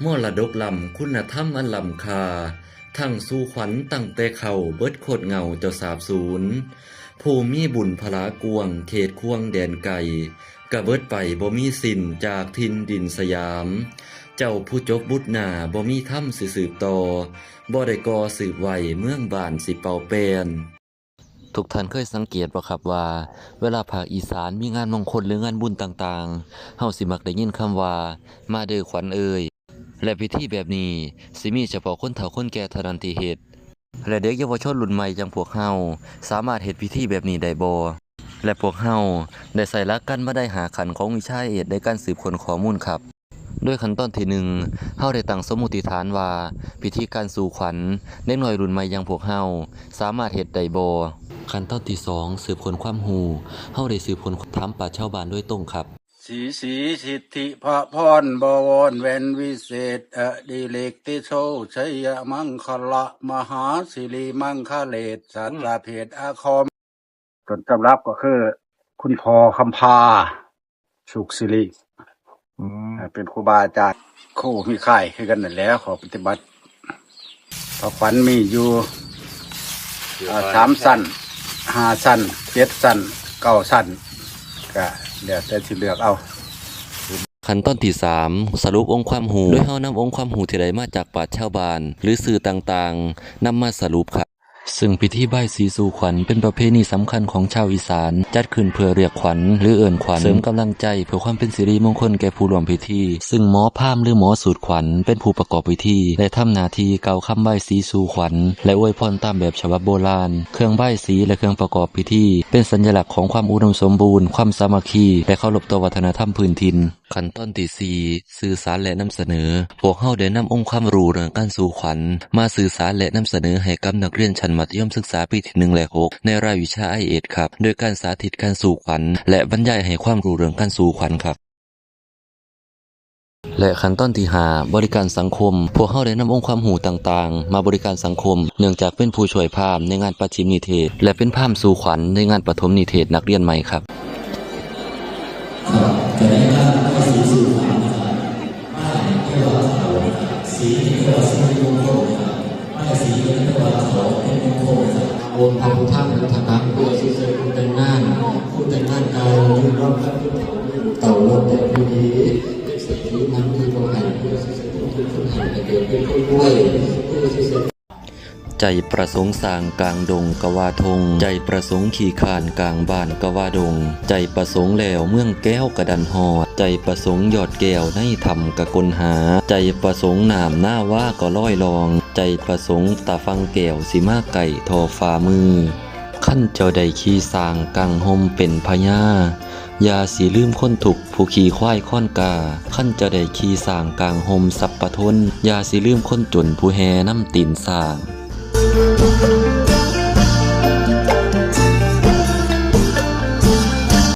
ມໍລະດົກລ້ຳຄຸນນະທຳອັນລ້ຳຄ່າ ທັງສູ່ຂວັນຕັ້ງແຕ່ເຄົ້າ ເບິດໂຄດເຫງົາເຈົ້າສາບສູນ. ຜູ້ມີບຸນພະລາກວ້າງ ເຂດຂວາງແດນໄກ ກະເບິດໄປບໍ່ມີສິ້ນ ຈາກຖິ່ນດິນສະຫຍາມ. ເຈົ້າຜູ້ຈົບບຸດໜ້າ ບໍ່ມີທຳຊິສືບຕໍ່ ບໍ່ໄດ້ກໍ່ສືບໄວ້ ເມືອງບ້ານຊິເປົ່າແປນ. ທຸກທ່ານເຄີຍສັງເກດບໍ່ຄັບວ່າ ເວລາພາກອີສານມີງານມົງຄົນ ຫຼື ງານບຸນຕ່າງໆ ເຮົາຊິມັກໄດ້ຍິນຄຳວ່າ ມາເດີຂວັນເອີຍ ແລະ ພິທີແບບນີ້ຊິມີສະເພາະຄົນເຖົ້າຄົນແກ່ເທົ່ານັ້ນທີ່ເຮັດ ແລະ ເດັກເຍົາວະຊົນລຸ້ນໃໝ່ຢ່າງພວກເຮົາ ສາມາດເຮັດພິທີແບບນີ້ໄດ້ບໍ່? ແລະ ພວກເຮົາໄດ້ໃຊ້ຫຼັກການບັນໄດຫ້າຂັ້ນຂອງວິຊາເອດ ໃນການສືບຄົ້ນຂໍ້ມູນຄັບ. ໂດຍຂັ້ນຕອນທີໜຶ່ງ ເຮົາໄດ້ຕັ້ງສົມມຸດຖານວ່າ ພິທີການສູ່ຂວັນເດັກນ້ອຍລຸ້ນໃໝ່ຢ່າງພວກເຮົາ ສາມາດເຮັດໄດ້ບໍ່? ຂັ້ນຕອນທີສອງ ສືບຄົ້ນຄວາມຮູ້ ເຮົາໄດ້ສືບຄົ້ນຖາມປາດຊາວບ້ານໂດຍຕົງຄັບ. ສີສີສິດທິພະພອນ ບໍວອນແວນວິເສດ ອະດິເລກເຕໂຊ ໄຊຍະມັງຄະລະ ມະຫາສິລິມັງຄະເລດ ສັດຕະເພດອາຄອມ. ຕົ້ນຕຳລັບກໍຄື ຄຸນພໍ່ຄຳພາ ສຸກສິລິ ອືມ ເປັນຄູບາອາຈານ ຄູມີຄ້າຍຄືກັນນັ້ນແຫຼະ ຂໍ້ປະຕິບັດ. ພະຂວັນມີຢູ່ ອ່າ ສາມຊັ້ນ ຫ້າຊັ້ນ ເຈັດຊັ້ນ ເກົ້າຊັ້ນ ກະແລ້ວແຕ່ຊິເລືອກເອົາ. ຂັ້ນຕອນທີສາມ ສະຫຼຸບອົງຄວາມຮູ້ ໂດຍເຮົານຳອົງຄວາມຮູ້ທີ່ໄດ້ມາຈາກປາດຊາວບ້ານ ຫຼື ສື່ຕ່າງໆ ນຳມາສະຫຼຸບຄັບ. ຊຶ່ງພິທີບາຍສີສູ່ຂວັນເປັນປະເພນີສຳຄັນຂອງຊາວອີສານ ຈັດຂຶ້ນເພື່ອລຽກຂວັນ ຫຼື ເອີ້ນຂວັນ ເສີມກຳລັງໃຈເພື່ອຄວາມເປັນສິລິມົງຄົນແກ່ຜູ້ຮ່ວມພິທີ. ຊຶ່ງໝໍພາມ ຫຼື ໝໍສູດຂວັນ ເປັນຜູ້ປະກອບພິທີ ແລະ ທຳໜ້າທີ່ກ່າວຄຳບາຍສີສູ່ຂວັນ ແລະ ອວຍພອນຕາມແບບສະບັບໂບລານ. ເຄື່ອງບາຍສີ ແລະ ເຄື່ອງປະກອບພິທີ ເປັນສັນຍະລັກຂອງຄວາມອຸດົມສົມບູນ, ຄວາມສາມັກຄີ ແລະ ເຄົາລົບຕໍ່ວັດທະນະທຳພື້ນຖິ່ນ. ຂັ້ນຕອນທີສີ່ ສື່ສານ ແລະ ນຳສະເໜີ. ພວກເຮົາໄດ້ນຳອົງຄວາມຮູ້ເລື່ອງການສູ່ຂວັນ ມາສື່ສານ ແລະ ນຳສະເໜີໃຫ້ກັບນັກຮຽນຊັ້ນມັດທະຍົມສຶກສາປີທີໜຶ່ງ ແລະ ຫົກ ໃນລາຍວິຊາ ໄອເອດ ຄັບ ໂດຍການສາທິດການສູ່ຂວັນ ແລະ ບັນຍາຍໃຫ້ຄວາມຮູ້ເລື່ອງການສູ່ຂວັນຄັບ. ແລະ ຂັ້ນຕອນທີຫ້າ ບໍລິການສັງຄົມ. ພວກເຮົາໄດ້ນຳອົງຄວາມຮູ້ຕ່າງໆ ມາບໍລິການສັງຄົມ ເນື່ອງຈາກເປັນຜູ້ຊ່ວຍພາມໃນງານປະຖົມນິເທດ ແລະ ເປັນພາມສູ່ຂວັນໃນງານປະຖົມນິເທດນັກຮຽນໃໝ່ຄັບ. ຈະໄດ້ຮັບໃບສີສູ່ຂວັນນະຄັບ ປ້າຍແປວ່າຂາວນະຄັບ ສີແປວ່າສີມົງຄົນນະຄັບ ປ້າຍສີແປວ່າຂາວເປັນມົງຄົນນະຄັບ. ອົງພະພຸດທະ ພຸດທະກັງ ຜູ້ອາໄສເຊິ່ງຄູ່ແຕ່ງງານ ຄູ່ແຕ່ງງານເກົ່າຢູ່ຮ່ວມກັບຜູ້ເຖົ້າ ເຕົ້າລົດແຕ່ຜູ້ດີ ເປັນເສດຖີມັນມີບໍ່ໃຫ້ ຜູ້ອາໄສເຊິ່ງຄູ່ແຕ່ງງານ ໃຫ້ເກີດເປັນຄົນລວຍ ຜູ້ອາໄສເຊິ່ງ ໃຈປະສົງສ້າງກາງດົງກະວ່າທົ່ງ ໃຈປະສົງຂີ້ຄ້ານກາງບ້ານກະວ່າດົງ ໃຈປະສົງແລ້ວເມືອງແກ້ວກະດັນຮອດ ໃຈປະສົງຍອດແກ້ວໃນຖ້ຳກະຄົ້ນຫາ ໃຈປະສົງນ້ຳນາວາກໍລອຍລ່ອງ ໃຈປະສົງຕາຝັ່ງແກ້ວຊິມາໃກ້ທໍ່ຝ່າມື. ຄັນເຈົ້າໄດ້ຂີ່ຊ້າງກາງຮົ່ມເປັນພະຍາ ຢ່າຊິລືມຄົນທຸກ ຜູ້ຂີ່ຄວາຍຄອນກາ ຄັນເຈົ້າໄດ້ຂີ່ຊ້າງກາງຮົ່ມສັບປະທົນ ຢ່າຊິລືມຄົນຈົນຜູ້ແຫ່ນຳຕີນຊ້າງ.